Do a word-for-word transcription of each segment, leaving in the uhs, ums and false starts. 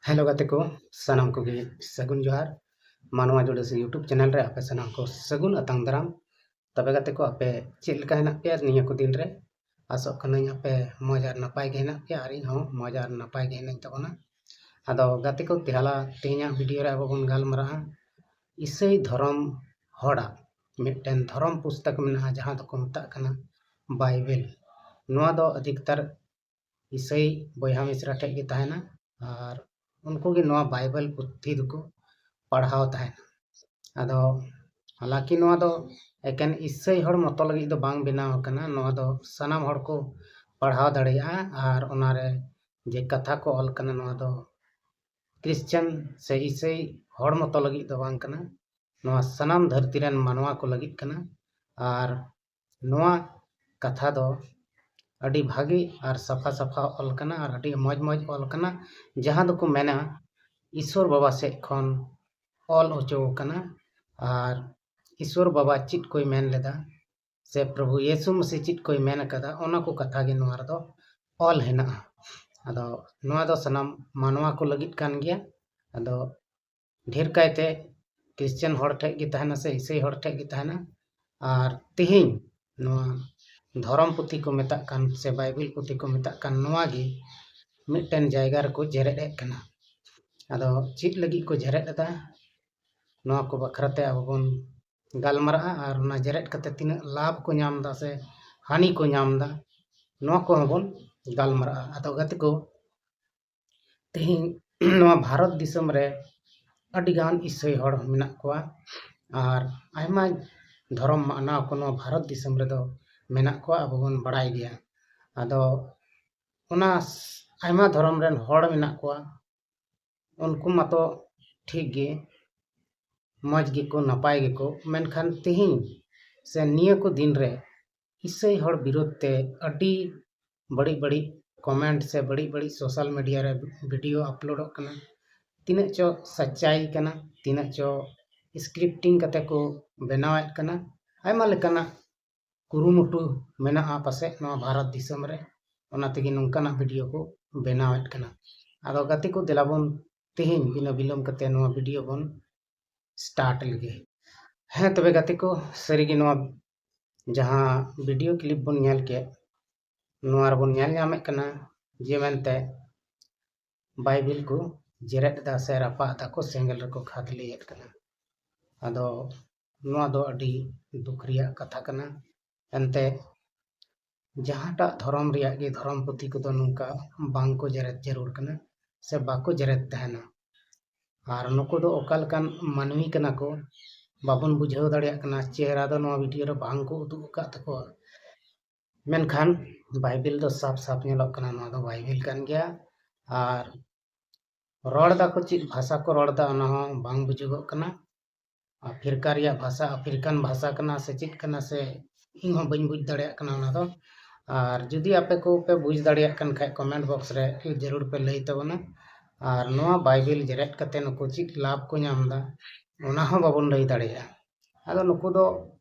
Hello ᱜᱟᱛᱮ ᱠᱚ, ᱥᱟᱱᱟᱢ ᱠᱚᱜᱮ ᱥᱟᱹᱜᱩᱱ ᱡᱚᱦᱟᱨ᱾ ᱢᱟᱱᱣᱟ ᱡᱩᱰᱤᱥᱤ YouTube ᱪᱮᱱᱮᱞ ᱨᱮ ᱟᱯᱮ ᱥᱟᱱᱟᱢ ᱠᱚ ᱥᱟᱹᱜᱩᱱ ᱟᱛᱟᱝ ᱫᱟᱨᱟᱢ᱾ ᱛᱚᱵᱮ ᱜᱟᱛᱮ ᱠᱚ, ᱟᱯᱮ ᱪᱮᱫ ᱞᱮᱠᱟ ᱦᱮᱱᱟᱜ ᱯᱮᱭᱟ ᱱᱤᱭᱟᱹ ᱠᱚ ᱫᱤᱱ ᱨᱮ? ᱟᱥᱚᱜ ᱠᱟᱹᱱᱟᱹᱧ ᱟᱯᱮ ᱢᱚᱡᱽ ᱟᱨ ᱱᱟᱯᱟᱭ ᱜᱮ ᱦᱮᱱᱟᱜ ᱯᱮᱭᱟ ᱟᱨ ᱤᱧ ᱦᱚᱸ ᱢᱚᱡᱽ ᱟᱨ ᱱᱟᱯᱟᱭ ᱜᱮ ᱦᱮᱱᱟᱹᱧ ᱛᱟᱵᱚᱱᱟ᱾ ᱟᱫᱚ ᱜᱟᱛᱮ ᱠᱚ, ᱛᱮᱦᱟᱞᱟ ᱛᱮᱦᱮᱧᱟᱜ ᱵᱷᱤᱰᱤᱭᱳ ᱨᱮ ᱟᱵᱚ ᱵᱚᱱ ᱜᱟᱞᱢᱟᱨᱟᱜᱼᱟ ᱤᱥᱟᱹᱭ ᱫᱷᱚᱨᱚᱢ ᱦᱚᱲᱟᱜ ᱢᱤᱫᱴᱮᱱ ᱫᱷᱚᱨᱚᱢ ᱯᱩᱥᱛᱚᱠ ᱢᱮᱱᱟᱜᱼᱟ, ᱡᱟᱦᱟᱸ ᱫᱚᱠᱚ ᱢᱮᱛᱟᱜ ᱠᱟᱱᱟ ᱵᱟᱭᱵᱮᱞ᱾ ᱱᱚᱣᱟ ᱫᱚ ᱟᱹᱫᱷᱤᱠᱛᱟᱨ ᱤᱥᱟᱹᱭ ᱵᱚᱭᱦᱟ ᱢᱤᱥᱨᱟ ᱴᱷᱮᱡ ᱜᱮ ᱛᱟᱦᱮᱱᱟ ᱟᱨ ᱩᱱᱠᱩ ᱜᱮ ᱱᱚᱣᱟ ᱵᱟᱭᱵᱮᱞ ᱯᱩᱛᱷᱤ ᱫᱚᱠᱚ ᱯᱟᱲᱦᱟᱣ ᱛᱟᱦᱮᱱᱟ᱾ ᱟᱫᱚ ᱦᱟᱞᱟᱝᱠᱤ ᱱᱚᱣᱟ ᱫᱚ ᱮᱠᱮᱱ ᱤᱥᱟᱹᱭ ᱦᱚᱲ ᱢᱚᱛᱚ ᱞᱟᱹᱜᱤᱫ ᱫᱚ ᱵᱟᱝ ᱵᱮᱱᱟᱣ ᱟᱠᱟᱱᱟ, ᱱᱚᱣᱟ ᱫᱚ ᱥᱟᱱᱟᱢ ᱦᱚᱲ ᱠᱚ ᱯᱟᱲᱦᱟᱣ ᱫᱟᱲᱮᱭᱟᱜᱼᱟ᱾ ᱟᱨ ᱚᱱᱟᱨᱮ ᱡᱮ ᱠᱟᱛᱷᱟ ᱠᱚ ᱚᱞ ᱠᱟᱱᱟ, ᱱᱚᱣᱟ ᱫᱚ ᱠᱷᱨᱤᱥᱪᱟᱱ ᱥᱮ ᱤᱥᱟᱹᱭ ᱦᱚᱲ ᱢᱚᱛᱚ ᱞᱟᱹᱜᱤᱫ ᱫᱚ ᱵᱟᱝ ᱠᱟᱱᱟ, ᱱᱚᱣᱟ ᱥᱟᱱᱟᱢ ᱫᱷᱟᱹᱨᱛᱤ ᱨᱮᱱ ᱢᱟᱱᱣᱟ ᱠᱚ ᱞᱟᱹᱜᱤᱫ ᱠᱟᱱᱟ᱾ ᱟᱨ ᱱᱚᱣᱟ ᱠᱟᱛᱷᱟ ᱫᱚ ᱟᱹᱰᱤ ᱵᱷᱟᱹᱜᱤ ᱟᱨ ᱥᱟᱯᱷᱟ ᱥᱟᱯᱷᱟ ᱚᱞ ᱠᱟᱱᱟ ᱟᱨ ᱟᱹᱰᱤ ᱢᱚᱡᱽ ᱢᱚᱡᱽ ᱚᱞ ᱠᱟᱱᱟ, ᱡᱟᱦᱟᱸ ᱫᱚᱠᱚ ᱢᱮᱱᱟ ᱤᱥᱚᱨ ᱵᱟᱵᱟ ᱥᱮᱫ ᱠᱷᱚᱱ ᱚᱞ ᱦᱚᱪᱚ ᱟᱠᱟᱱᱟ᱾ ᱟᱨ ᱤᱥᱚᱨ ᱵᱟᱵᱟ ᱪᱮᱫ ᱠᱚᱭ ᱢᱮᱱ ᱞᱮᱫᱟ ᱥᱮ ᱯᱨᱚᱵᱷᱩ ᱭᱤᱥᱩ ᱢᱟᱥᱤ ᱪᱮᱫ ᱠᱚᱭ ᱢᱮᱱ ᱟᱠᱟᱫᱟ, ᱚᱱᱟ ᱠᱚ ᱠᱟᱛᱷᱟ ᱜᱮ ᱱᱚᱣᱟ ᱨᱮᱫᱚ ᱚᱞ ᱦᱮᱱᱟᱜᱼᱟ᱾ ᱟᱫᱚ ᱱᱚᱣᱟ ᱫᱚ ᱥᱟᱱᱟᱢ ᱢᱟᱱᱣᱟ ᱠᱚ ᱞᱟᱹᱜᱤᱫ ᱠᱟᱱ ᱜᱮᱭᱟ᱾ ᱟᱫᱚ ᱰᱷᱮᱨ ᱠᱟᱭᱛᱮ ᱠᱷᱨᱤᱥᱪᱟᱱ ᱦᱚᱲ ᱴᱷᱮᱡ ᱜᱮ ᱛᱟᱦᱮᱱᱟ ᱥᱮ ᱤᱥᱟᱹᱭ ᱦᱚᱲ ᱴᱷᱮᱡ ᱜᱮ ᱛᱟᱦᱮᱱᱟ᱾ ᱟᱨ ᱛᱮᱦᱮᱧ ᱱᱚᱣᱟ ᱫᱷᱚᱨᱚᱢ ᱯᱩᱛᱷᱤ ᱠᱚ ᱢᱮᱛᱟᱜ ᱠᱟᱱ ᱥᱮ ᱵᱟᱭᱵᱮᱞ ᱯᱩᱛᱷᱤ ᱠᱚ ᱢᱮᱛᱟᱜ ᱠᱟᱱ, ᱱᱚᱣᱟ ᱜᱮ ᱢᱤᱫᱴᱮᱱ ᱡᱟᱭᱜᱟ ᱨᱮᱠᱚ ᱡᱮᱨᱮᱫ ᱮᱫ ᱠᱟᱱᱟ᱾ ᱟᱫᱚ ᱪᱮᱫ ᱞᱟᱹᱜᱤᱫ ᱠᱚ ᱡᱮᱨᱮᱫ ᱮᱫᱟ, ᱱᱚᱣᱟ ᱠᱚ ᱵᱟᱠᱷᱨᱟ ᱛᱮ ᱟᱵᱚ ᱵᱚᱱ ᱜᱟᱞᱢᱟᱨᱟᱜᱼᱟ᱾ ᱟᱨ ᱚᱱᱟ ᱡᱮᱨᱮᱫ ᱠᱟᱛᱮ ᱛᱤᱱᱟᱹᱜ ᱞᱟᱵᱷ ᱠᱚ ᱧᱟᱢ ᱮᱫᱟ ᱥᱮ ᱦᱟᱹᱱᱤ ᱠᱚ ᱧᱟᱢ ᱮᱫᱟ, ᱱᱚᱣᱟ ᱠᱚᱦᱚᱸ ᱵᱚᱱ ᱜᱟᱞᱢᱟᱨᱟᱜᱼᱟ᱾ ᱟᱫᱚ ᱜᱟᱛᱮ ᱠᱚ, ᱛᱮᱦᱮᱧ ᱱᱚᱣᱟ ᱵᱷᱟᱨᱚᱛ ᱫᱤᱥᱚᱢ ᱨᱮ ᱟᱹᱰᱤᱜᱟᱱ ᱤᱥᱟᱹᱭ ᱦᱚᱲ ᱢᱮᱱᱟᱜ ᱠᱚᱣᱟ ᱟᱨ ᱟᱭᱢᱟ ᱫᱷᱚᱨᱚᱢ ᱢᱟᱱᱟᱣ ᱠᱚ ᱱᱚᱣᱟ ᱵᱷᱟᱨᱚᱛ ᱫᱤᱥᱚᱢ ᱨᱮᱫᱚ ᱢᱮᱱᱟᱜ ᱠᱚᱣᱟ, ᱟᱵᱚ ᱵᱚᱱ ᱵᱟᱲᱟᱭ ᱜᱮᱭᱟ᱾ ᱟᱫᱚ ᱚᱱᱟ ᱟᱭᱢᱟ ᱫᱷᱚᱨᱚᱢ ᱨᱮᱱ ᱦᱚᱲ ᱢᱮᱱᱟᱜ ᱠᱚᱣᱟ, ᱩᱱᱠᱩ ᱢᱟᱛᱚ ᱴᱷᱤᱠ ᱜᱮ, ᱢᱚᱡᱽ ᱜᱮᱠᱚ, ᱱᱟᱯᱟᱭ ᱜᱮᱠᱚ, ᱢᱮᱱᱠᱷᱟᱱ ᱛᱮᱦᱮᱧ ᱥᱮ ᱱᱤᱭᱟᱹ ᱠᱚ ᱫᱤᱱ ᱨᱮ ᱤᱥᱟᱹᱭ ᱦᱚᱲ ᱵᱤᱨᱩᱫᱷ ᱛᱮ ᱟᱹᱰᱤ ᱵᱟᱹᱲᱤᱡ ᱵᱟᱹᱲᱤᱡ ᱠᱚᱢᱮᱱᱴ ᱥᱮ ᱵᱟᱹᱲᱤᱡ ᱵᱟᱹᱲᱤᱡ ᱥᱳᱥᱟᱞ ᱢᱤᱰᱤᱭᱟ ᱨᱮ ᱵᱷᱤᱰᱤᱭᱳ ᱟᱯᱞᱳᱰᱚᱜ ᱠᱟᱱᱟ᱾ ᱛᱤᱱᱟᱹᱜ ᱪᱚ ᱥᱟᱪᱟᱭ ᱠᱟᱱᱟ, ᱛᱤᱱᱟᱹᱜ ᱪᱚ ᱥᱠᱨᱤᱯᱴᱤᱝ ᱠᱟᱛᱮ ᱠᱚ ᱵᱮᱱᱟᱣᱮᱫ ᱠᱟᱱᱟ, ᱟᱭᱢᱟ ᱞᱮᱠᱟᱱᱟᱜ ᱠᱩᱨᱩᱢᱩᱴᱩ ᱢᱮᱱᱟᱜᱼᱟ ᱯᱟᱥᱮᱡ ᱱᱚᱣᱟ ᱵᱷᱟᱨᱚᱛ ᱫᱤᱥᱚᱢ ᱨᱮ, ᱚᱱᱟ ᱛᱮᱜᱮ ᱱᱚᱝᱠᱟᱱᱟᱜ ᱵᱷᱤᱰᱤᱭᱳ ᱠᱚ ᱵᱮᱱᱟᱣᱮᱫ ᱠᱟᱱᱟ᱾ ᱟᱫᱚ ᱜᱟᱛᱮ ᱠᱚ, ᱫᱮᱞᱟ ᱵᱚᱱ ᱛᱮᱦᱮᱧ ᱵᱤᱱᱟᱹ ᱵᱤᱞᱚᱢ ᱠᱟᱛᱮ ᱱᱚᱣᱟ video ᱵᱚᱱ start ᱞᱮᱜᱮ᱾ ᱦᱮᱸ, ᱛᱚᱵᱮ ᱜᱟᱛᱮ ᱠᱚ, ᱥᱟᱹᱨᱤᱜᱮ ᱱᱚᱣᱟ ᱡᱟᱦᱟᱸ video clip ᱵᱚᱱ ᱧᱮᱞ ᱠᱮᱫ, ᱱᱚᱣᱟ ᱨᱮᱵᱚᱱ ᱧᱮᱞ ᱧᱟᱢᱮᱫ ᱠᱟᱱᱟ ᱡᱮ ᱢᱮᱱᱛᱮ ᱵᱟᱭᱵᱮᱞ ᱠᱚ ᱡᱮᱨᱮᱫ ᱮᱫᱟ ᱥᱮ ᱨᱟᱯᱟᱜ ᱮᱫᱟ ᱠᱚ, ᱥᱮᱸᱜᱮᱞ ᱨᱮᱠᱚ ᱠᱷᱟᱫᱽᱞᱮᱭᱮᱫ ᱠᱟᱱᱟ᱾ ᱟᱫᱚ ᱱᱚᱣᱟ ᱫᱚ ᱟᱹᱰᱤ ᱫᱩᱠ ᱨᱮᱭᱟᱜ ᱠᱟᱛᱷᱟ ᱠᱟᱱᱟ᱾ ᱮᱱᱛᱮ ᱡᱟᱦᱟᱸᱴᱟᱜ ᱫᱷᱚᱨᱚᱢ ᱨᱮᱭᱟᱜ ᱜᱮ ᱫᱷᱚᱨᱚᱢ ᱯᱩᱛᱷᱤ ᱠᱚᱫᱚ ᱱᱚᱝᱠᱟ ᱵᱟᱝ ᱠᱚ ᱡᱮᱨᱮᱫ ᱡᱟᱹᱨᱩᱲ ᱠᱟᱱᱟ ᱥᱮ ᱵᱟᱠᱚ ᱡᱮᱨᱮᱫ ᱛᱟᱦᱮᱱᱟ᱾ ᱟᱨ ᱱᱩᱠᱩ ᱫᱚ ᱚᱠᱟ ᱞᱮᱠᱟᱱ ᱢᱟᱹᱱᱢᱤ ᱠᱟᱱᱟ ᱠᱚ, ᱵᱟᱵᱚᱱ ᱵᱩᱡᱷᱟᱹᱣ ᱫᱟᱲᱮᱭᱟᱜ ᱠᱟᱱᱟ᱾ ᱪᱮᱦᱨᱟ ᱫᱚ ᱱᱚᱣᱟ video ᱨᱮ ᱵᱟᱝ ᱠᱚ ᱩᱫᱩᱜ ᱟᱠᱟᱫ ᱛᱟᱠᱚᱣᱟ, ᱢᱮᱱᱠᱷᱟᱱ ᱵᱟᱭᱵᱮᱞ ᱫᱚ ᱥᱟᱯ ᱥᱟᱯ ᱧᱮᱞᱚᱜ ᱠᱟᱱᱟ, ᱱᱚᱣᱟ ᱫᱚ ᱵᱟᱭᱵᱮᱞ ᱠᱟᱱ ᱜᱮᱭᱟ᱾ ᱟᱨ ᱨᱚᱲ ᱫᱟᱠᱚ, ᱪᱮᱫ ᱵᱷᱟᱥᱟ ᱠᱚ ᱨᱚᱲ ᱫᱟ ᱚᱱᱟ ᱦᱚᱸ ᱵᱟᱝ ᱵᱩᱡᱩᱜᱚᱜ ᱠᱟᱱᱟ᱾ ᱟᱯᱷᱨᱤᱠᱟ ᱨᱮᱭᱟᱜ ᱵᱷᱟᱥᱟ, ᱟᱯᱷᱨᱤᱠᱟᱱ ᱵᱷᱟᱥᱟ ᱠᱟᱱᱟ ᱥᱮ ᱪᱮᱫ ᱠᱟᱱᱟ ᱥᱮ ᱤᱧ ᱦᱚᱸ ᱵᱟᱹᱧ ᱵᱩᱡᱽ ᱫᱟᱲᱮᱭᱟᱜ ᱠᱟᱱᱟ ᱚᱱᱟ ᱫᱚ᱾ ᱟᱨ ᱡᱩᱫᱤ ᱟᱯᱮ ᱠᱚ ᱯᱮ ᱵᱩᱡᱽ ᱫᱟᱲᱮᱭᱟᱜ ᱠᱟᱱ ᱠᱷᱟᱡ comment box ᱨᱮ ᱡᱟᱹᱨᱩᱲ ᱯᱮ ᱞᱟᱹᱭ ᱛᱟᱵᱚᱱᱟ᱾ ᱟᱨ ᱱᱚᱣᱟ ᱵᱟᱭᱵᱮᱞ ᱡᱮᱨᱮᱫ ᱠᱟᱛᱮ ᱱᱩᱠᱩ ᱪᱮᱫ ᱞᱟᱵᱷ ᱠᱚ ᱧᱟᱢ ᱮᱫᱟ ᱚᱱᱟ ᱦᱚᱸ ᱵᱟᱵᱚᱱ ᱞᱟᱹᱭ ᱫᱟᱲᱮᱭᱟᱜᱼᱟ᱾ ᱟᱫᱚ ᱱᱩᱠᱩ ᱫᱚ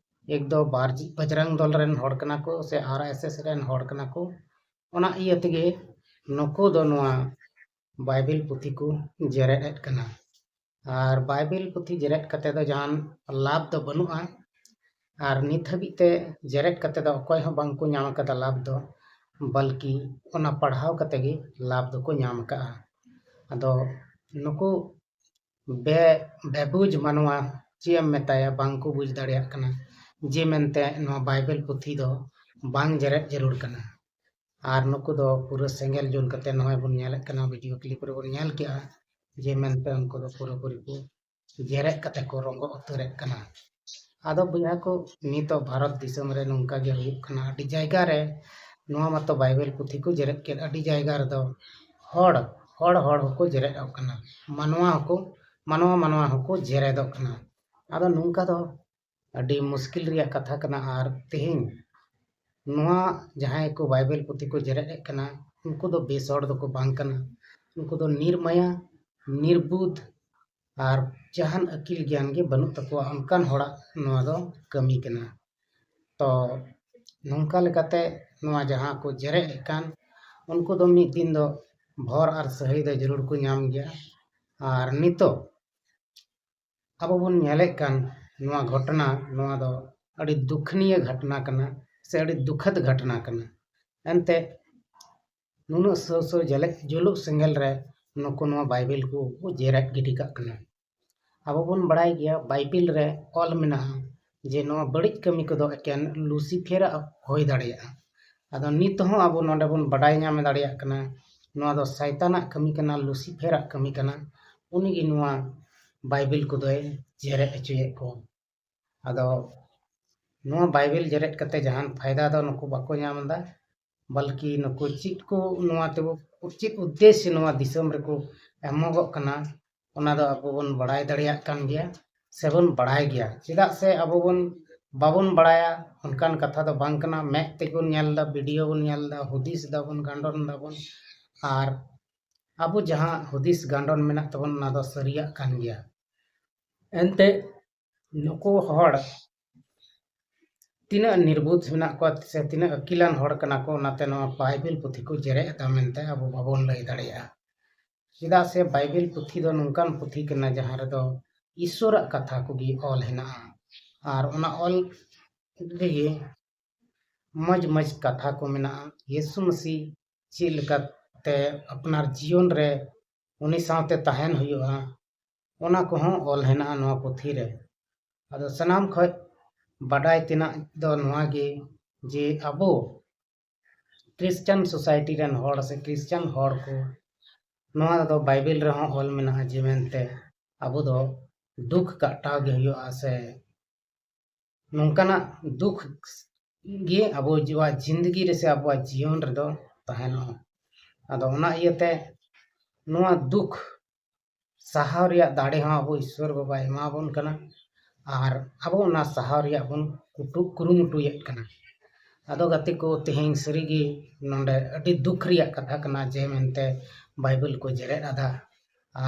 ᱮᱠ ᱫᱚ ᱵᱟᱨ ᱡᱤ-, ᱵᱟᱡᱽᱨᱟᱝ ᱫᱚᱞ ᱨᱮᱱ ᱦᱚᱲ ᱠᱟᱱᱟ ᱠᱚ ᱥᱮ RSS ᱨᱮᱱ ᱦᱚᱲ ᱠᱟᱱᱟ ᱠᱚ, ᱚᱱᱟ ᱤᱭᱟᱹ ᱛᱮᱜᱮ ᱱᱩᱠᱩ ᱫᱚ ᱱᱚᱣᱟ ᱵᱟᱭᱵᱮᱞ ᱯᱩᱛᱷᱤ ᱠᱚ ᱡᱮᱨᱮᱫ ᱮᱫ ᱠᱟᱱᱟ᱾ ᱟᱨ ᱵᱟᱭᱵᱮᱞ ᱯᱩᱛᱷᱤ ᱡᱮᱨᱮᱫ ᱠᱟᱛᱮ ᱫᱚ ᱡᱟᱦᱟᱱ ᱞᱟᱵᱷ ᱫᱚ ᱵᱟᱹᱱᱩᱜᱼᱟ᱾ ᱟᱨ ᱱᱤᱛ ᱦᱟᱹᱵᱤᱡ ᱛᱮ ᱡᱮᱨᱮᱫ ᱠᱟᱛᱮ ᱫᱚ ᱚᱠᱚᱭ ᱦᱚᱸ ᱵᱟᱝ ᱠᱚ ᱧᱟᱢ ᱟᱠᱟᱫᱟ ᱞᱟᱵᱷ ᱫᱚ, ᱵᱚᱞᱠᱤ ᱚᱱᱟ ᱯᱟᱲᱦᱟᱣ ᱠᱟᱛᱮ ᱜᱮ ᱞᱟᱵᱷ ᱫᱚᱠᱚ ᱧᱟᱢ ᱟᱠᱟᱫᱼᱟ᱾ ᱟᱫᱚ ᱱᱩᱠᱩ ᱵᱮ-, ᱵᱮᱵᱩᱡᱽ ᱢᱟᱱᱣᱟ ᱪᱮᱫ ᱮᱢ ᱢᱮᱛᱟᱭᱟ, ᱵᱟᱝ ᱠᱚ ᱵᱩᱡᱽ ᱫᱟᱲᱮᱭᱟᱜ ᱠᱟᱱᱟ ᱡᱮ ᱢᱮᱱᱛᱮ ᱱᱚᱣᱟ ᱵᱟᱭᱵᱮᱞ ᱯᱩᱛᱷᱤ ᱫᱚ ᱵᱟᱝ ᱡᱮᱨᱮᱫ ᱡᱟᱹᱨᱩᱲ ᱠᱟᱱᱟ᱾ ᱟᱨ ᱱᱩᱠᱩ ᱫᱚ ᱯᱩᱨᱟᱹ ᱥᱮᱸᱜᱮᱞ ᱡᱩᱞ ᱠᱟᱛᱮ ᱱᱚᱜᱼᱚᱭ ᱵᱚᱱ ᱧᱮᱞᱮᱫ ᱠᱟᱱᱟ, video clip ᱨᱮᱵᱚᱱ ᱧᱮᱞ ᱠᱮᱜᱼᱟ ᱡᱮ ᱢᱮᱱᱛᱮ ᱩᱱᱠᱩ ᱫᱚ ᱯᱩᱨᱟᱹᱯᱩᱨᱤ ᱠᱚ ᱡᱮᱨᱮᱫ ᱠᱟᱛᱮ ᱠᱚ ᱨᱚᱸᱜᱚ ᱩᱛᱟᱹᱨᱮᱫ ᱠᱟᱱᱟ᱾ ᱟᱫᱚ ᱵᱚᱭᱦᱟ ᱠᱚ, ᱱᱤᱛᱚᱜ ᱵᱷᱟᱨᱚᱛ ᱫᱤᱥᱚᱢ ᱨᱮ ᱱᱚᱝᱠᱟ ᱜᱮ ᱦᱩᱭᱩᱜ ᱠᱟᱱᱟ᱾ ᱟᱹᱰᱤ ᱡᱟᱭᱜᱟ ᱨᱮ ᱱᱚᱣᱟ ᱢᱟᱛᱚ ᱵᱟᱭᱵᱮᱞ ᱯᱩᱛᱷᱤ ᱠᱚ ᱡᱮᱨᱮᱫ ᱠᱮᱫ, ᱟᱹᱰᱤ ᱡᱟᱭᱜᱟ ᱨᱮᱫᱚ ᱦᱚᱲ, ᱦᱚᱲ, ᱦᱚᱲ ᱦᱚᱸᱠᱚ ᱡᱮᱨᱮᱫᱚᱜ ᱠᱟᱱᱟ, ᱢᱟᱱᱣᱟ ᱦᱚᱸᱠᱚ, ᱢᱟᱱᱣᱟ, ᱢᱟᱱᱣᱟ ᱦᱚᱸᱠᱚ ᱡᱮᱨᱮᱫᱚᱜ ᱠᱟᱱᱟ᱾ ᱟᱫᱚ ᱱᱚᱝᱠᱟ ᱫᱚ ᱟᱹᱰᱤ ᱢᱩᱥᱠᱤᱞ ᱨᱮᱭᱟᱜ ᱠᱟᱛᱷᱟ ᱠᱟᱱᱟ᱾ ᱟᱨ ᱛᱮᱦᱮᱧ ᱱᱚᱣᱟ ᱡᱟᱦᱟᱸᱭ ᱠᱚ ᱵᱟᱭᱵᱮᱞ ᱯᱩᱛᱷᱤ ᱠᱚ ᱡᱮᱨᱮᱫ ᱮᱫ ᱠᱟᱱᱟ, ᱩᱱᱠᱩ ᱫᱚ ᱵᱮᱥ ᱦᱚᱲ ᱫᱚᱠᱚ ᱵᱟᱝ ᱠᱟᱱᱟ᱾ ᱩᱱᱠᱩ ᱫᱚ ᱱᱤᱨᱢᱟᱭᱟ, ᱱᱤᱨᱵᱩᱫᱷ ᱟᱨ ᱡᱟᱦᱟᱱ ᱟᱹᱠᱤᱞ ᱜᱮᱭᱟᱱ ᱜᱮ ᱵᱟᱹᱱᱩᱜ ᱛᱟᱠᱚᱣᱟ, ᱚᱱᱠᱟᱱ ᱦᱚᱲᱟᱜ ᱱᱚᱣᱟ ᱫᱚ ᱠᱟᱹᱢᱤ ᱠᱟᱱᱟ᱾ ᱛᱚ ᱱᱚᱝᱠᱟ ᱞᱮᱠᱟᱛᱮ ᱱᱚᱣᱟ ᱡᱟᱦᱟᱸ ᱠᱚ ᱡᱮᱨᱮᱫ ᱮᱫ ᱠᱟᱱ, ᱩᱱᱠᱩ ᱫᱚ ᱢᱤᱫ ᱫᱤᱱ ᱫᱚ ᱵᱷᱚᱨ ᱟᱨ ᱥᱟᱹᱦᱤ ᱫᱚ ᱡᱟᱹᱨᱩᱲ ᱠᱚ ᱧᱟᱢ ᱜᱮᱭᱟ᱾ ᱟᱨ ᱱᱤᱛᱚᱜ ᱟᱵᱚ ᱵᱚᱱ ᱧᱮᱞᱮᱫ ᱠᱟᱱ ᱱᱚᱣᱟ ᱜᱷᱚᱴᱚᱱᱟ, ᱱᱚᱣᱟ ᱫᱚ ᱟᱹᱰᱤ ᱫᱩᱠᱷᱱᱤᱭᱟᱹ ᱜᱷᱚᱴᱚᱱᱟ ᱠᱟᱱᱟ ᱥᱮ ᱟᱹᱰᱤ ᱫᱩᱠᱷᱟᱹᱫ ᱜᱷᱚᱴᱚᱱᱟ ᱠᱟᱱᱟ᱾ ᱮᱱᱛᱮ ᱱᱩᱱᱟᱹᱜ ᱥᱟᱹᱣ ᱥᱟᱹᱣ ᱡᱮᱞᱮᱫ ᱡᱩᱞᱩᱜ ᱥᱮᱸᱜᱮᱞ ᱨᱮ ᱱᱩᱠᱩ ᱱᱚᱣᱟ ᱵᱟᱭᱵᱮᱞ ᱠᱚ ᱠᱚ ᱡᱮᱨᱮᱫ ᱜᱤᱰᱤ ᱠᱟᱜ ᱠᱟᱱᱟ᱾ ᱟᱵᱚ ᱵᱚᱱ ᱵᱟᱲᱟᱭ ᱜᱮᱭᱟ, ᱵᱟᱭᱵᱮᱞ ᱨᱮ ᱚᱞ ᱢᱮᱱᱟᱜᱼᱟ ᱡᱮ ᱱᱚᱣᱟ ᱵᱟᱹᱲᱤᱡ ᱠᱟᱹᱢᱤ ᱠᱚᱫᱚ ᱮᱠᱮᱱ ᱞᱩᱥᱤᱯᱷᱮᱨᱟᱜ ᱦᱩᱭ ᱫᱟᱲᱮᱭᱟᱜᱼᱟ᱾ ᱟᱫᱚ ᱱᱤᱛ ᱦᱚᱸ ᱟᱵᱚ ᱱᱚᱰᱮ ᱵᱚᱱ ᱵᱟᱰᱟᱭ ᱧᱟᱢ ᱫᱟᱲᱮᱭᱟᱜ ᱠᱟᱱᱟ, ᱱᱚᱣᱟ ᱫᱚ ᱥᱟᱭᱛᱟᱱᱟᱜ ᱠᱟᱹᱢᱤ ᱠᱟᱱᱟ, ᱞᱩᱥᱤᱯᱷᱮᱨᱟᱜ ᱠᱟᱹᱢᱤ ᱠᱟᱱᱟ᱾ ᱩᱱᱤᱜᱮ ᱱᱚᱣᱟ ᱵᱟᱭᱵᱮᱞ ᱠᱚᱫᱚᱭ ᱡᱮᱨᱮᱫ ᱦᱚᱪᱚᱭᱮᱫ ᱠᱚ᱾ ᱟᱫᱚ ᱱᱚᱣᱟ ᱵᱟᱭᱵᱮᱞ ᱡᱮᱨᱮᱫ ᱠᱟᱛᱮ ᱡᱟᱦᱟᱱ ᱯᱷᱟᱭᱫᱟ ᱫᱚ ᱱᱩᱠᱩ ᱵᱟᱠᱚ ᱧᱟᱢ ᱮᱫᱟ, ᱵᱚᱞᱠᱤ ᱱᱩᱠᱩ ᱪᱮᱫ ᱠᱚ ᱱᱚᱣᱟ ᱛᱮᱵᱚ, ᱪᱮᱫ ᱩᱫᱽᱫᱮᱥᱥᱚ ᱱᱚᱣᱟ ᱫᱤᱥᱚᱢ ᱨᱮᱠᱚ ᱮᱢᱚᱜᱚᱜ ᱠᱟᱱᱟ, ᱚᱱᱟ ᱫᱚ ᱟᱵᱚ ᱵᱚᱱ ᱵᱟᱲᱟᱭ ᱫᱟᱲᱮᱭᱟᱜ ᱠᱟᱱ ᱜᱮᱭᱟ ᱥᱮᱵᱚᱱ ᱵᱟᱲᱟᱭ ᱜᱮᱭᱟ᱾ ᱪᱮᱫᱟᱜ ᱥᱮ ᱟᱵᱚ ᱵᱚᱱ, ᱵᱟᱵᱚᱱ ᱵᱟᱲᱟᱭᱟ ᱚᱱᱠᱟᱱ ᱠᱟᱛᱷᱟ ᱫᱚ ᱵᱟᱝ ᱠᱟᱱᱟ᱾ ᱢᱮᱫ ᱛᱮᱵᱚᱱ ᱧᱮᱞ ᱮᱫᱟ, ᱵᱷᱤᱰᱤᱭᱳ ᱵᱚᱱ ᱧᱮᱞ ᱮᱫᱟ, ᱦᱩᱫᱤᱥ ᱮᱫᱟᱵᱚᱱ, ᱜᱟᱸᱰᱚᱱ ᱮᱫᱟᱵᱚᱱ, ᱟᱨ ᱟᱵᱚ ᱡᱟᱦᱟᱸ ᱦᱩᱫᱤᱥ ᱜᱟᱸᱰᱚᱱ ᱢᱮᱱᱟᱜ ᱛᱟᱵᱚᱱ, ᱚᱱᱟ ᱫᱚ ᱥᱟᱹᱨᱤᱭᱟᱜ ᱠᱟᱱ ᱜᱮᱭᱟ᱾ ᱮᱱᱛᱮ ᱱᱩᱠᱩ ᱦᱚᱲ ᱛᱤᱱᱟᱹᱜ ᱱᱤᱨᱵᱩᱫᱷ ᱢᱮᱱᱟᱜ ᱠᱚᱣᱟ ᱥᱮ ᱛᱤᱱᱟᱹᱜ ᱟᱹᱠᱤᱞᱟᱱ ᱦᱚᱲ ᱠᱟᱱᱟ ᱠᱚ, ᱚᱱᱟᱛᱮ ᱱᱚᱣᱟ ᱵᱟᱭᱵᱮᱞ ᱯᱩᱛᱷᱤ ᱠᱚ ᱡᱮᱨᱮᱫ ᱮᱫᱟ ᱢᱮᱱᱛᱮ ᱟᱵᱚ ᱵᱟᱵᱚᱱ ᱞᱟᱹᱭ ᱫᱟᱲᱮᱭᱟᱜᱼᱟ᱾ ᱪᱮᱫᱟᱜ ᱥᱮ ᱵᱟᱭᱵᱮᱞ ᱯᱩᱛᱷᱤ ᱫᱚ ᱱᱚᱝᱠᱟᱱ ᱯᱩᱛᱷᱤ ᱠᱟᱱᱟ ᱡᱟᱦᱟᱸ ᱨᱮᱫᱚ ᱤᱥᱥᱚᱨᱟᱜ ᱠᱟᱛᱷᱟ ᱠᱚᱜᱮ ᱚᱞ ᱦᱮᱱᱟᱜᱼᱟ᱾ ᱟᱨ ᱚᱱᱟ ᱚᱞ ᱨᱮᱜᱮ ᱢᱚᱡᱽ ᱢᱚᱡᱽ ᱠᱟᱛᱷᱟ ᱠᱚ ᱢᱮᱱᱟᱜᱼᱟ᱾ ᱭᱤᱥᱩ ᱢᱟᱹᱥᱤ ᱪᱮᱫ ᱞᱮᱠᱟᱛᱮ ᱟᱯᱱᱟᱨ ᱡᱤᱭᱚᱱ ᱨᱮ ᱩᱱᱤ ᱥᱟᱶᱛᱮ ᱛᱟᱦᱮᱱ ᱦᱩᱭᱩᱜᱼᱟ, ᱚᱱᱟ ᱠᱚᱦᱚᱸ ᱚᱞ ᱦᱮᱱᱟᱜᱼᱟ ᱱᱚᱣᱟ ᱯᱩᱛᱷᱤ ᱨᱮ᱾ ᱟᱫᱚ ᱥᱟᱱᱟᱢ ᱠᱷᱚᱡ ᱵᱟᱰᱟᱭ ᱛᱮᱱᱟᱜ ᱫᱚ ᱱᱚᱣᱟ ᱜᱮ ᱡᱮ ᱟᱵᱚ ᱠᱷᱨᱤᱥᱪᱟᱱ ᱥᱳᱥᱟᱭᱴᱤ ᱨᱮᱱ ᱦᱚᱲ ᱥᱮ ᱠᱷᱨᱤᱥᱪᱟᱱ ᱦᱚᱲ ᱠᱚ, ᱱᱚᱣᱟ ᱫᱚ ᱵᱟᱭᱵᱮᱞ ᱨᱮᱦᱚᱸ ᱚᱞ ᱢᱮᱱᱟᱜᱼᱟ ᱡᱮ ᱢᱮᱱᱛᱮ ᱟᱵᱚ ᱫᱚ ᱫᱩᱠ ᱠᱟᱴᱟᱣ ᱜᱮ ᱦᱩᱭᱩᱜᱼᱟ ᱥᱮ ᱱᱚᱝᱠᱟᱱᱟᱜ ᱫᱩᱠ ᱜᱮ ᱟᱵᱚᱣᱟᱜ ᱡᱤᱱᱫᱮᱜᱤ ᱨᱮ ᱥᱮ ᱟᱵᱚᱣᱟᱜ ᱡᱤᱭᱚᱱ ᱨᱮᱫᱚ ᱛᱟᱦᱮᱱᱚᱜᱼᱟ᱾ ᱟᱫᱚ ᱚᱱᱟ ᱤᱭᱟᱹᱛᱮ ᱱᱚᱣᱟ ᱫᱩᱠ ᱥᱟᱦᱟᱣ ᱨᱮᱭᱟᱜ ᱫᱟᱲᱮ ᱦᱚᱸ ᱟᱵᱚ ᱤᱥᱥᱚᱨ ᱵᱟᱵᱟᱭ ᱮᱢᱟᱵᱚᱱ ᱠᱟᱱᱟ, ᱟᱨ ᱟᱵᱚ ᱚᱱᱟ ᱥᱟᱦᱟᱣ ᱨᱮᱭᱟᱜ ᱵᱚᱱ ᱠᱩᱴᱩ-, ᱠᱩᱨᱩᱢᱩᱴᱩᱭᱮᱫ ᱠᱟᱱᱟ᱾ ᱟᱫᱚ ᱜᱟᱛᱮ ᱠᱚ, ᱛᱮᱦᱮᱧ ᱥᱟᱹᱨᱤᱜᱮ ᱱᱚᱰᱮ ᱟᱹᱰᱤ ᱫᱩᱠ ᱨᱮᱭᱟᱜ ᱠᱟᱛᱷᱟ ᱠᱟᱱᱟ ᱡᱮ ᱢᱮᱱᱛᱮ ᱵᱟᱭᱵᱮᱞ ᱠᱚ ᱡᱮᱨᱮᱫ ᱟᱫᱟ᱾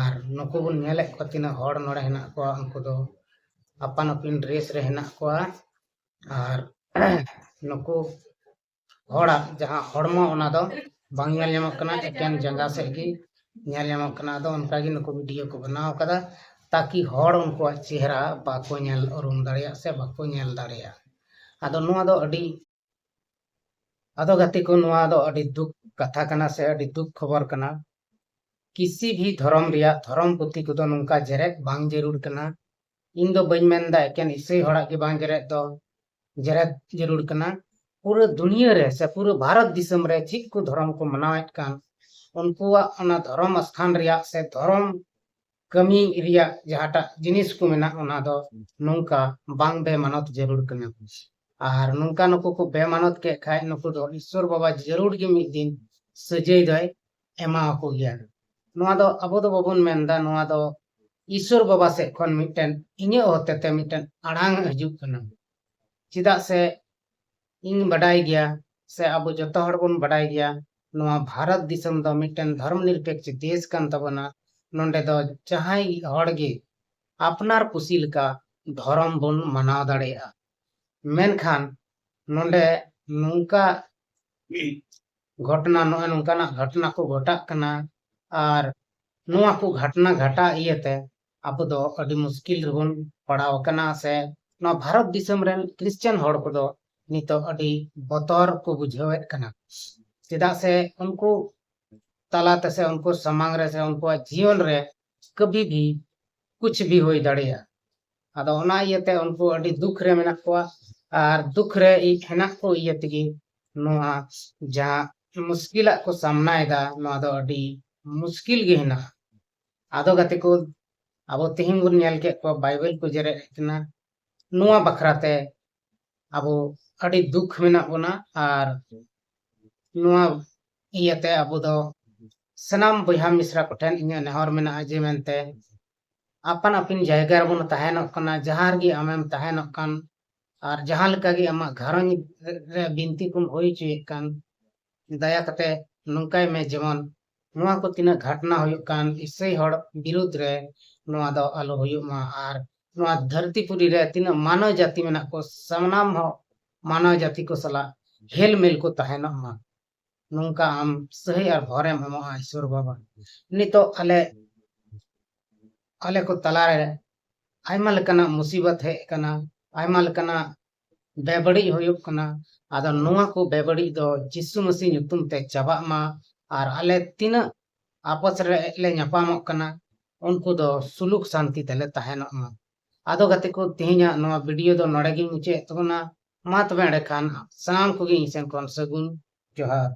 ᱟᱨ ᱱᱩᱠᱩ ᱵᱚᱱ ᱧᱮᱞᱮᱫ ᱠᱚᱣᱟ, ᱛᱤᱱᱟᱹᱜ ᱦᱚᱲ ᱱᱚᱰᱮ ᱦᱮᱱᱟᱜ ᱠᱚᱣᱟ, ᱩᱱᱠᱩ ᱫᱚ ᱟᱯᱟᱱ ᱟᱹᱯᱤᱱ ᱰᱨᱮᱥ ᱨᱮ ᱦᱮᱱᱟᱜ ᱠᱚᱣᱟ᱾ ᱟᱨ ᱱᱩᱠᱩ ᱦᱚᱲᱟᱜ ᱡᱟᱦᱟᱸ ᱦᱚᱲᱢᱚ, ᱚᱱᱟ ᱫᱚ ᱵᱟᱝ ᱧᱮᱞ ᱧᱟᱢᱚᱜ ᱠᱟᱱᱟ, ᱮᱠᱮᱱ ᱡᱟᱸᱜᱟ ᱥᱮᱫ ᱜᱮ ᱧᱮᱞ ᱧᱟᱢᱚᱜ ᱠᱟᱱᱟ᱾ ᱟᱫᱚ ᱚᱱᱠᱟ ᱜᱮ ᱱᱩᱠᱩ ᱵᱷᱤᱰᱤᱭᱳ ᱠᱚ ᱵᱮᱱᱟᱣ ᱟᱠᱟᱫᱟ, ᱛᱟᱠᱤ ᱦᱚᱲ ᱩᱱᱠᱩᱣᱟᱜ ᱪᱮᱦᱨᱟ ᱵᱟᱠᱚ ᱧᱮᱞ ᱩᱨᱩᱢ ᱫᱟᱲᱮᱭᱟᱜ ᱥᱮ ᱵᱟᱠᱚ ᱧᱮᱞ ᱫᱟᱲᱮᱭᱟᱜ᱾ ᱟᱫᱚ ᱱᱚᱣᱟ ᱫᱚ ᱟᱹᱰᱤ, ᱟᱫᱚ ᱜᱟᱛᱮ ᱠᱚ, ᱱᱚᱣᱟ ᱫᱚ ᱟᱹᱰᱤ ᱫᱩᱠ ᱠᱟᱛᱷᱟ ᱠᱟᱱᱟ ᱥᱮ ᱟᱹᱰᱤ ᱫᱩᱠ ᱠᱷᱚᱵᱚᱨ ᱠᱟᱱᱟ᱾ ᱠᱤᱥᱤ ᱵᱷᱤ ᱫᱷᱚᱨᱚᱢ ᱨᱮᱭᱟᱜ ᱫᱷᱚᱨᱚᱢ ᱯᱩᱛᱷᱤ ᱠᱚᱫᱚ ᱱᱚᱝᱠᱟ ᱡᱮᱨᱮᱫ ᱵᱟᱝ ᱡᱟᱹᱨᱩᱲ ᱠᱟᱱᱟ᱾ ᱤᱧ ᱫᱚ ᱵᱟᱹᱧ ᱢᱮᱱᱫᱟ ᱮᱠᱮᱱ ᱤᱥᱟᱹᱭ ᱦᱚᱲᱟᱜ ᱜᱮ ᱵᱟᱝ ᱡᱮᱨᱮᱫ ᱫᱚ, ᱡᱮᱨᱮᱫ ᱡᱟᱹᱨᱩᱲ ᱠᱟᱱᱟ᱾ ᱯᱩᱨᱟᱹ ᱫᱩᱱᱤᱭᱟᱹ ᱨᱮ ᱥᱮ ᱯᱩᱨᱟᱹ ᱵᱷᱟᱨᱚᱛ ᱫᱤᱥᱚᱢ ᱨᱮ ᱪᱮᱫ ᱠᱚ ᱫᱷᱚᱨᱚᱢ ᱠᱚ ᱢᱟᱱᱟᱣᱮᱫ ᱠᱟᱱ, ᱩᱱᱠᱩᱣᱟᱜ ᱚᱱᱟ ᱫᱷᱚᱨᱚᱢ ᱥᱛᱷᱟᱱ ᱨᱮᱭᱟᱜ ᱥᱮ ᱫᱷᱚᱨᱚᱢ ᱠᱟᱹᱢᱤ ᱨᱮᱭᱟᱜ ᱡᱟᱦᱟᱸᱴᱟᱜ ᱡᱤᱱᱤᱥ ᱠᱚ ᱢᱮᱱᱟᱜ, ᱚᱱᱟ ᱫᱚ ᱱᱚᱝᱠᱟ ᱵᱟᱝ ᱵᱮ ᱢᱟᱱᱚᱛ ᱡᱟᱹᱨᱩᱲ ᱠᱟᱱᱟ᱾ ᱟᱨ ᱱᱚᱝᱠᱟ ᱱᱩᱠᱩ ᱠᱚ ᱵᱮ ᱢᱟᱱᱚᱛ ᱠᱮᱫ ᱠᱷᱟᱡ, ᱱᱩᱠᱩ ᱫᱚ ᱤᱥᱥᱚᱨ ᱵᱟᱵᱟ ᱡᱟᱹᱨᱩᱲ ᱜᱮ ᱢᱤᱫ ᱫᱤᱱ ᱥᱟᱹᱡᱟᱹᱭ ᱫᱚᱭ ᱮᱢᱟ ᱟᱠᱚ ᱜᱮᱭᱟ᱾ ᱱᱚᱣᱟ ᱫᱚ ᱟᱵᱚ ᱫᱚ ᱵᱟᱵᱚᱱ ᱢᱮᱱᱫᱟ, ᱱᱚᱣᱟ ᱫᱚ ᱤᱥᱥᱚᱨ ᱵᱟᱵᱟ ᱥᱮᱫ ᱠᱷᱚᱱ ᱢᱤᱫᱴᱮᱱ, ᱤᱧᱟᱹᱜ ᱦᱚᱛᱮᱛᱮ ᱢᱤᱫᱴᱮᱱ ᱟᱲᱟᱝ ᱦᱤᱡᱩᱜ ᱠᱟᱱᱟ᱾ ᱪᱮᱫᱟᱜ ᱥᱮ ᱤᱧ ᱵᱟᱰᱟᱭ ᱜᱮᱭᱟ, ᱥᱮ ᱟᱵᱚ ᱡᱚᱛᱚ ᱦᱚᱲ ᱵᱚᱱ ᱵᱟᱰᱟᱭ ᱜᱮᱭᱟ, ᱱᱚᱣᱟ ᱵᱷᱟᱨᱚᱛ ᱫᱤᱥᱚᱢ ᱫᱚ ᱢᱤᱫᱴᱮᱱ ᱫᱷᱚᱨᱚᱢ ᱱᱤᱨᱯᱮᱠᱷ ᱫᱮᱥ ᱠᱟᱱ ᱛᱟᱵᱚᱱᱟ᱾ ᱱᱚᱰᱮ ᱫᱚ ᱡᱟᱦᱟᱸᱭ ᱦᱚᱲ ᱜᱮ ᱟᱯᱱᱟᱨ ᱠᱩᱥᱤ ᱞᱮᱠᱟ ᱫᱷᱚᱨᱚᱢ ᱵᱚᱱ ᱢᱟᱱᱟᱣ ᱫᱟᱲᱮᱭᱟᱜᱼᱟ᱾ ᱢᱮᱱᱠᱷᱟᱱ ᱱᱚᱰᱮ ᱱᱚᱝᱠᱟ ᱜᱷᱚᱴᱚᱱᱟ, ᱱᱚᱜᱼᱚᱭ ᱱᱚᱝᱠᱟᱱᱟᱜ ᱜᱷᱚᱴᱚᱱᱟ ᱠᱚ ᱜᱷᱚᱴᱟᱜ ᱠᱟᱱᱟ᱾ ᱟᱨ ᱱᱚᱣᱟ ᱠᱚ ᱜᱷᱚᱴᱚᱱᱟ ᱜᱷᱟᱴᱟᱜ ᱤᱭᱟᱹᱛᱮ ᱟᱵᱚ ᱫᱚ ᱟᱹᱰᱤ ᱢᱩᱥᱠᱤᱞ ᱨᱮᱵᱚᱱ ᱯᱟᱲᱟᱣ ᱟᱠᱟᱱᱟ, ᱥᱮ ᱱᱚᱣᱟ ᱵᱷᱟᱨᱚᱛ ᱫᱤᱥᱚᱢ ᱨᱮᱱ ᱠᱷᱨᱤᱥᱪᱟᱱ ᱦᱚᱲ ᱠᱚᱫᱚ ᱱᱤᱛᱚᱜ ᱟᱹᱰᱤ ᱵᱚᱛᱚᱨ ᱠᱚ ᱵᱩᱡᱷᱟᱹᱣᱮᱫ ᱠᱟᱱᱟ᱾ ᱪᱮᱫᱟᱜ ᱥᱮ ᱩᱱᱠᱩ ᱛᱟᱞᱟ ᱛᱮ ᱥᱮ ᱩᱱᱠᱩ ᱥᱟᱢᱟᱝ ᱨᱮ ᱥᱮ ᱩᱱᱠᱩᱣᱟᱜ ᱡᱤᱭᱚᱱ ᱨᱮ ᱠᱟᱵᱷᱤ ᱵᱷᱤ ᱠᱩᱪᱷ ᱵᱷᱤ ᱦᱩᱭ ᱫᱟᱲᱮᱭᱟᱜᱼᱟ᱾ ᱟᱫᱚ ᱚᱱᱟ ᱤᱭᱟᱹᱛᱮ ᱩᱱᱠᱩ ᱟᱹᱰᱤ ᱫᱩᱠ ᱨᱮ ᱢᱮᱱᱟᱜ ᱠᱚᱣᱟ, ᱟᱨ ᱫᱩᱠ ᱨᱮ ᱤ-, ᱦᱮᱱᱟᱜ ᱠᱚ ᱤᱭᱟᱹ ᱛᱮᱜᱮ ᱱᱚᱣᱟ ᱡᱟᱦᱟᱸ ᱢᱩᱥᱠᱤᱞᱟᱜ ᱠᱚ ᱥᱟᱢᱱᱟᱭᱮᱫᱟ, ᱱᱚᱣᱟ ᱫᱚ ᱟᱹᱰᱤ ᱢᱩᱥᱠᱤᱞ ᱜᱮ ᱦᱮᱱᱟᱜᱼᱟ᱾ ᱟᱫᱚ ᱜᱟᱛᱮ ᱠᱚ, ᱟᱵᱚ ᱛᱮᱦᱮᱧ ᱵᱚᱱ ᱧᱮᱞ ᱠᱮᱫ ᱠᱚᱣᱟ ᱵᱟᱭᱵᱮᱞ ᱠᱚ ᱡᱮᱨᱮᱫ ᱠᱟᱱᱟ, ᱱᱚᱣᱟ ᱵᱟᱠᱷᱨᱟ ᱛᱮ ᱟᱵᱚ ᱟᱹᱰᱤ ᱫᱩᱠ ᱢᱮᱱᱟᱜ ᱵᱚᱱᱟ᱾ ᱟᱨ ᱱᱚᱣᱟ ᱤᱭᱟᱹᱛᱮ ᱟᱵᱚ ᱫᱚ ᱥᱟᱱᱟᱢ ᱵᱚᱭᱦᱟ ᱢᱤᱥᱨᱟ ᱠᱚᱴᱷᱮᱱ ᱤᱧᱟᱹᱜ ᱱᱮᱦᱚᱨ ᱢᱮᱱᱟᱜᱼᱟ ᱡᱮ ᱢᱮᱱᱛᱮ ᱟᱯᱟᱱ ᱟᱹᱯᱤᱱ ᱡᱟᱭᱜᱟ ᱨᱮᱵᱚᱱ ᱛᱟᱦᱮᱱᱚᱜ ᱠᱟᱱᱟ, ᱡᱟᱦᱟᱸ ᱨᱮᱜᱮ ᱟᱢᱮᱢ ᱛᱟᱦᱮᱱᱚᱜ ᱠᱟᱱ, ᱟᱨ ᱡᱟᱦᱟᱸ ᱞᱮᱠᱟ ᱜᱮ ᱟᱢᱟᱜ ᱜᱷᱟᱨᱚᱸᱡᱽ ᱨᱮ ᱵᱤᱱᱛᱤ ᱠᱚᱢ ᱦᱩᱭ ᱦᱚᱪᱚᱭᱮᱫ ᱠᱟᱱ, ᱫᱟᱭᱟ ᱠᱟᱛᱮ ᱱᱚᱝᱠᱟᱭ ᱢᱮ, ᱡᱮᱢᱚᱱ ᱱᱚᱣᱟ ᱠᱚ ᱛᱤᱱᱟᱹᱜ ᱜᱷᱟᱴᱱᱟ ᱦᱩᱭᱩᱜ ᱠᱟᱱ ᱤᱥᱟᱹᱭ ᱦᱚᱲ ᱵᱤᱨᱩᱫᱽ ᱨᱮ, ᱱᱚᱣᱟ ᱫᱚ ᱟᱞᱚ ᱦᱩᱭᱩᱜ ᱢᱟ᱾ ᱟᱨ ᱱᱚᱣᱟ ᱫᱷᱟᱹᱨᱛᱤ ᱯᱩᱨᱤ ᱨᱮ ᱛᱤᱱᱟᱹᱜ ᱢᱟᱱᱚᱣ ᱡᱟᱹᱛᱤ ᱢᱮᱱᱟᱜ ᱠᱚ, ᱥᱟᱱᱟᱢ ᱦᱚᱲ ᱢᱟᱱᱚᱣ ᱡᱟᱹᱛᱤ ᱠᱚ ᱥᱟᱞᱟᱜ ᱦᱮᱞ ᱢᱮᱞ ᱠᱚ ᱛᱟᱦᱮᱱᱚᱜ ᱢᱟ᱾ ᱱᱚᱝᱠᱟ ᱟᱢ ᱥᱟᱹᱦᱤ ᱟᱨ ᱵᱷᱚᱨᱮᱢ ᱮᱢᱚᱜᱼᱟ ᱤᱥᱣᱚᱨ ᱵᱟᱵᱟ᱾ ᱱᱤᱛᱚᱜ ᱟᱞᱮ ᱟᱞᱮ ᱠᱚ ᱛᱟᱞᱟᱨᱮ ᱟᱭᱢᱟ ᱞᱮᱠᱟᱱᱟᱜ ᱢᱩᱥᱤᱵᱚᱛ ᱦᱮᱡ ᱟᱠᱟᱱᱟ, ᱟᱭᱢᱟ ᱞᱮᱠᱟᱱᱟᱜ ᱵᱮᱵᱟᱹᱲᱤᱡ ᱦᱩᱭᱩᱜ ᱠᱟᱱᱟ᱾ ᱟᱫᱚ ᱱᱚᱣᱟ ᱠᱚ ᱵᱮᱵᱟᱹᱲᱤᱡ ᱫᱚ ᱡᱤᱥᱩ ᱢᱟᱹᱥᱤ ᱧᱩᱛᱩᱢ ᱛᱮ ᱪᱟᱵᱟᱜ ᱢᱟ᱾ ᱟᱨ ᱟᱞᱮ ᱛᱤᱱᱟᱹᱜ ᱟᱯᱚᱥ ᱨᱮ ᱞᱮ ᱧᱟᱯᱟᱢᱚᱜ ᱠᱟᱱᱟ, ᱩᱱᱠᱩ ᱫᱚ ᱥᱩᱞᱩᱠ ᱥᱟᱱᱛᱤ ᱛᱮᱞᱮ ᱛᱟᱦᱮᱱᱚᱜ ᱢᱟ᱾ ᱟᱫᱚ ᱜᱟᱛᱮ ᱠᱚ, ᱛᱮᱦᱮᱧᱟᱜ ᱱᱚᱣᱟ ᱵᱷᱤᱰᱤᱭᱳ ᱫᱚ ᱱᱚᱰᱮ ᱜᱤᱧ ᱢᱩᱪᱟᱹᱫ ᱮᱫ ᱛᱟᱵᱚᱱᱟ᱾ ᱢᱟ ᱛᱚᱵᱮ ᱮᱸᱰᱮᱠᱷᱟᱱ ᱥᱟᱱᱟᱢ ᱠᱚᱜᱮ ᱤᱧ ᱥᱮᱱ ᱠᱷᱚᱱ ᱥᱟᱹᱜᱩᱱ ᱡᱚᱦᱟᱨ᱾